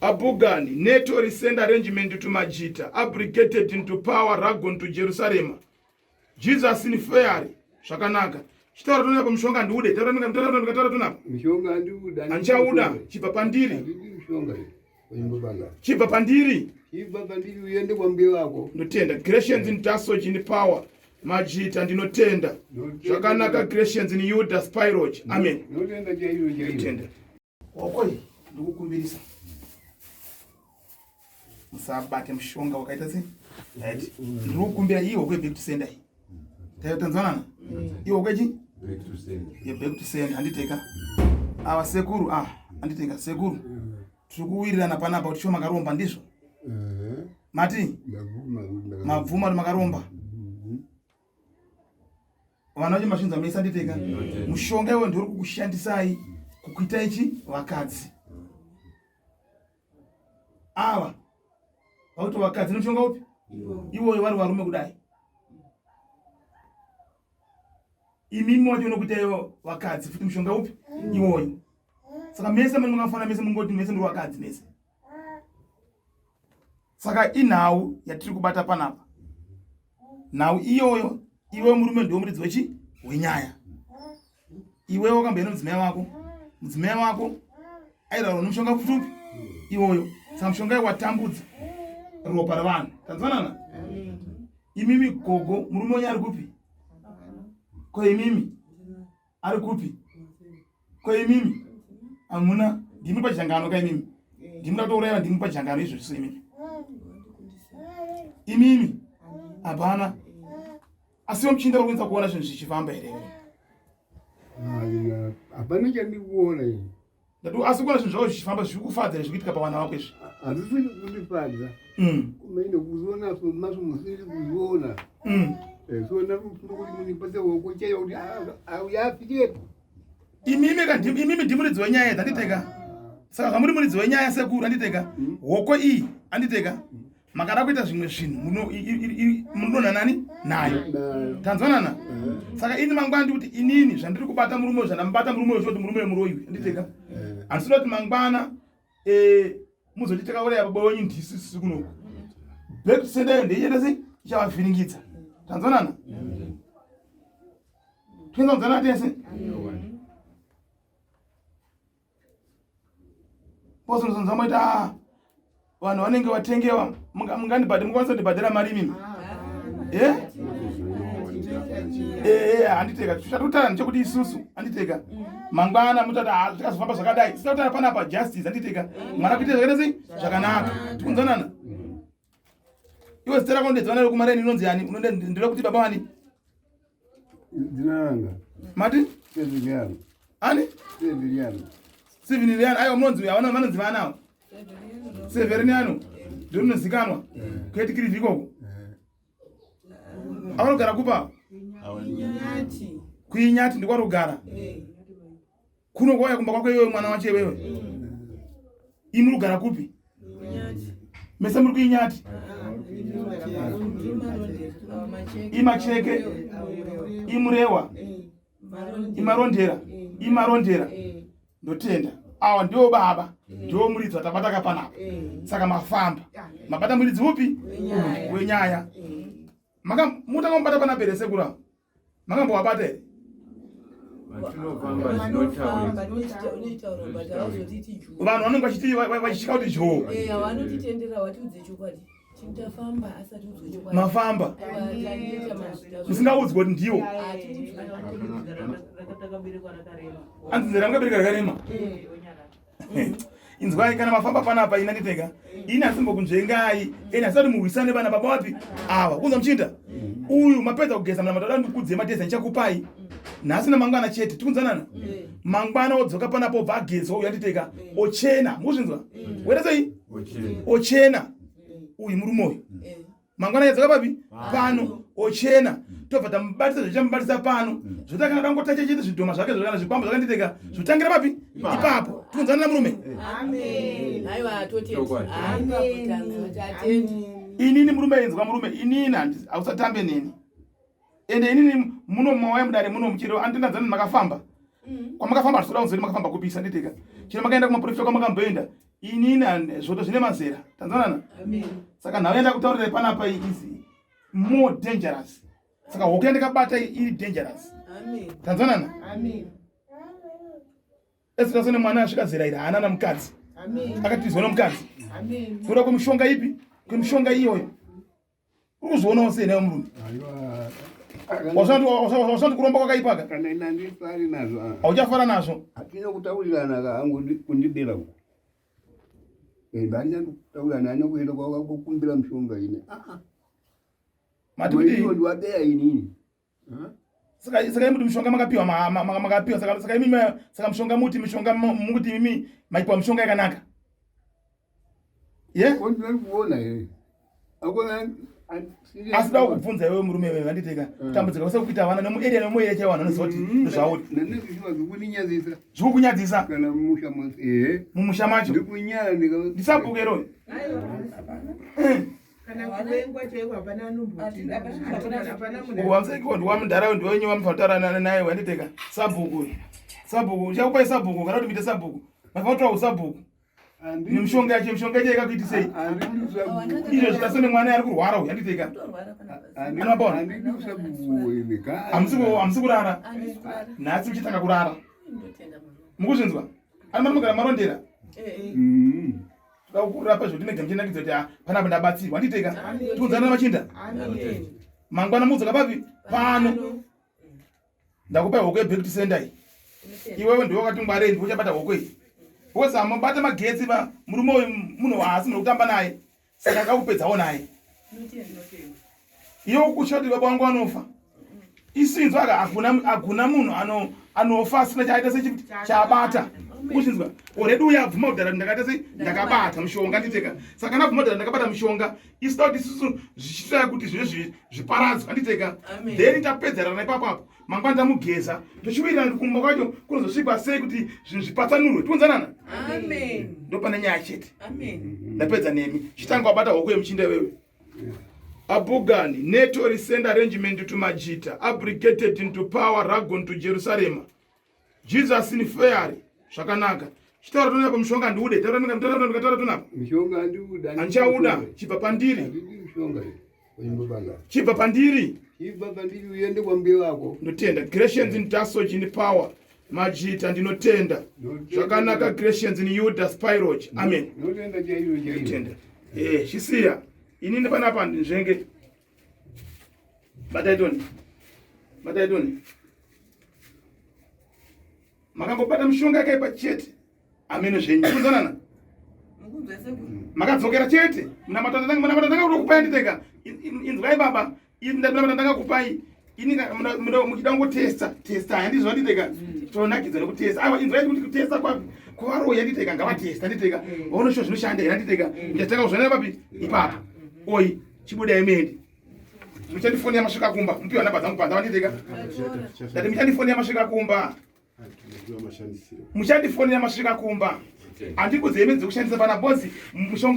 Abugani, NATO resend arrangement to Majita, abrogated into power Ragon to Jerusalem. Jesus in fairy, zvakanaka. Chitaura tona apo mushonga ndiude, taura tona taura taura tona apo. Mushonga ndiuda. Anchauda, chibva pandiri. Handidi mushonga iyi. Kunyumba banga. Chibva pandiri. Chibva pandiri uende kwambuya wako. Ndotenda. Gratians in Dasoch in power. Majita ndinotenda. Zvakanaka Gratians in Judas Pyroch. Amen. Ndotenda chaizvo chaizvo. Ndotenda. Hoko iyi ndikukumbirisa musabate mushonga wakaita sei right ndiri kukumbira iyi hoko yeback to sender iyi tanzwanana iyi hoko yechi yeback to sender handiteka ava sekuru ah handiteka sekuru tiri kuwirirana panapa kuti sho makaromba ndizvo mati mabvuma kuti makaromba vana vacho masvinza mese anditeka mushonga iwe ndiuri kukushandisai kukuita ichi vakadzi ava vakuti vakadzi nemushonga upi iwoyo vari varume kudai imimi wacho unokuita iwo vakadzi futi mushonga upi iwoyo saka mese mene makafanana mese mungoti mese muri vakadzi mese saka inhau yatiri kubata panapa nhau iyoyo iwe murume ndiwo muridzi wechi wenyaya iwe wakamboenda mudzimai wako mudzimai wako airarwa nomushonga futupi iwoyo saka mushonga iwo watambudza ropa revanhu tanzwanana imimi gogo murume wenyu ari kupi ko imimi ari kupi ko imimi hamuna ndimi pajangano ka imimi ndimi ndatouraya ndimi pajangano izvozvo imimi imimi hapana asi muchinda uri kunyatsa kuona zvinhu zvichifamba here hapana chandikuona ini ndati asi kuona zvinhu zvavo zvichifamba zviri kufadza here zviri kuitika pavana vako izvi hazvisi kundifadza mm. kumaine kuzviona maso musiri kuzviona mm. eh, so ndakuti munipase woko chaiyo kuti auyaafikepo imimi ka imimi ndimuridzi wenyaya idzi anditeka saka zvamuri muridzi wenyaya sekuru anditeka mm. hoko iyi anditeka makada kuita zvimwe zvinhu munodonha nani nayo tanzwanana eh. saka ini mangwana ndikuti inini zvandiri kubata murume uyu zvandamubata murume uyu kuti murume wemuroyi uyu anditeka eh. handisida kuti mangwana eh, muzoti takauraya baba wenyu ndisi sisi kunoku back to sender ndeienda sei ichavavhiringidza tanzwanana tinonzana tese pozonzonza moita ah, vanhu vanenge vatengewa mungandibhadhe mukwanisa kundibhadhara mari imimi eh? Eh, eh, handiteka chatotara ndechekuti isusu handiteka mangwana mutati ah, tikazofamba zvakadai sitotara panapa justice handiteka mwana kuita zvakaita sei zvakanaka tikunzanana iwe zita rako ndedzana rekumareni inonzi ani ndinoda kuti baba wani Jina ranga. Mati? Seviliano. Ani? Seviliano. Seviliano. Aiwa munonzi avana vanonzi vana avo. Severiniano. Ndiro rinozikanwa. Eh. Kueti kirivi ikoko. Eh. Avanogara kupa? Kuinyati. Kuinyati ndikwa rugara. Eh. Kuno kwauya kumba kwako iwewe mwana wacho iwewe. Imi rugara kupi? Mese muri kuinyati? Imacheke, imurewa, imarondera, imarondera. Ndotenda. Awa ndiwo baba, ndiwo muridzi watabata kapanapa. Saka mafamba. Mabata muridzi upi? Wenyaya. Maka mutanga mubata panapa here sekuru ava? Makambowabata here? Vanhu vanenge vachiti vachitya kuti joo. Mafamba musingaudzwi kuti ndiwo. Anzi nzira mukabereka rakarema. Inzwai kana mafamba panapa ina nditega ini asimbokunzvengai eni asati murwisane vana baba wapi ava kunzwa muchinda uyu mapedza kugeza mna matoda ndikudze mateza ndichakupai nhasi namangwana chete tikunzanana mangwana odzoka panapa obva agezwa uyu anditeka ochena mukuzvinzwa weta sei ochena uyu murume uyu mangwana yadzoka papi pano ochena tobva tamubatisa zvachamubatisa pano mm. zvoti akanga dangotacha chete zvidhoma zvake zvakana zvikwambo zvakanditeka zvotangira papi ipapo tikunzanana murume inini murume inzwa murume inini hausatambe neni ende inini muno mauya mudare muno muchero andinadzani makafamba mm. kwamakafamba handisikuda kunzwa kuti makafamba kupisa nditeka chero makaenda kumaprofita kwamakamboenda. Inini zvoto zvine mazera. Tanzwanana? Saka nhau yandakutaurira panapa is more dangerous. Saka hoke yandakabata iri dangerous. Tanzwanana? Esita sone mwana asvika zera iri haana namukadzi. Akatizwa nomukadzi. Kuda kwemishonga ipi? Kwemishonga iyoyo. Uri kuzvionawo sei nayo murume? Wasati kuromba kwakaipaka? Kana ina ndifari nazvo. Ah. Hauchafara nazvo? Hatina kutaurirana ka hangu kundibira uko. Eh, ndandina kutaurirana haina kuenda kwakukumbira mishonga ine. Ah ah. Mati kuti ndiwabeya inini. Saka saka imi mishonga makapiwa makapiwa saka saka imi saka mishonga muti mishonga mukuti imi maipiwa mishonga yakanaka. Ye? Ndiri kuona here? Asi da kubvunza iwewe murume wewe vanditeka eh. kutambudzika kwese kuita vana nemuarea nemuarea chaiwo vanhu vanoziva kuti mm-hmm. ndozvauri. Zvikukunyadzisa. Zvikukunyadzisa. Kana mumusha macho. Eh. Mumusha macho. Ndikunyara ndika. Ndisabhuku ero. Eh. Kana kuvengwa chaiko hapana anomboti. Hapana munhu. Wamseki ndiwa mudhara ndiwe wenyu wamufanira naye wanditeka sabhuku. Sabhuku uchakupai sabhuku kana kuti muite sabhuku. Mafanira kutora usabhuku. Nemishonga yacho mishonga yacho yakakuitisei? Izvo zvitasone mwana ari kurwara uyu anditeka. Anobona. Hamusi kurara. Nhasi muchitanga kurara. Mukuzvinzwa? Ani manogara marondera? Eh, eh. Mm. Toda kurapa zvekuti mega muchinakidza kuti ah, panapa ndabatsirwa anditeka. Tiudzana machinda. Mangwana mudzoka papi? Pano. Ndakupa hoko yeback to sender iyi. Iwewe ndiwe wakati ngwarei ndiwe uchabata hoko iyi. Because amubata magetsi va murume uyu munhu waasi munhu kutamba naye. Saka akakupedzawo naye. Iwe ukutya kuti baba vangu vanofa. Isinzwa aka hakuna hakuna munhu ano anofa asina chaaita sechi chaabata. Ukuzvinzwa? Already uya abvuma kudhara kuti ndakaita sei ndakabata mushonga nditeka. Saka kana abvuma kudhara ndakabata mushonga isida kuti isusu zvichiitira kuti zvinhu zviparadzwe anditeka. Then tapedzerana ipapo apo mangwana tamugeza tochiwirirana kuti kumba kwacho kunozosvikwa sei kuti zvinhu zvipatsanurwe tiunzanana. Amen. Ndopane nyaya chete. Amen. Ndapedza nemi. Chitanga wabata hoko yemuchinda iwewe. Abugani, NATO resend arrangement to Majita, abrogated into power Ragon to Jerusalem. Jesus in fairy, zvakanaka. Chitaura tona apo mishonga handiude, taura taura taura tona apo. Mishonga handiuda. Handichauda, chibva pandiri. Handidi mishonga. Chibva pandiri. Chibva pandiri uende kwambuya wako. Ndotenda. Grecians in Dasoji in power. Majita ndinotenda. Zvakanaka Grecians in Yuda Spyroch. Amen. Ndotenda chaizvo chaizvo. Ndotenda. Eh, chisiya. Inini panapa ndinzvenge. Batai toni. Batai toni. Makangobata mishonga yakaipa chete. Ameno zvenyu. Kunzanana. Makadzokera chete. Munamato ndanga kutokupai nditeka. Inzwai baba. Munamato ndanga kupai. Ini muchida kungotesta testa handizvo nditeka. Tonakidza nekutesta. Aiwa inzwai kuti kutesta kwapi. Kuvaroyi nditeka ngavatesta nditeka. Vaone sho zvinoshanda here nditeka. Ndichatanga kuzvionera papi? Ipapo. Oi chibudai muende. Muchandifonera masvika kumba. Mupiwa namba dzangu panza vanditeka. Ndati muchandifonera masvika kumba. Muchandifonera masvika kumba. Handikudzei midzi dzekushandisa pana bozi mushonga.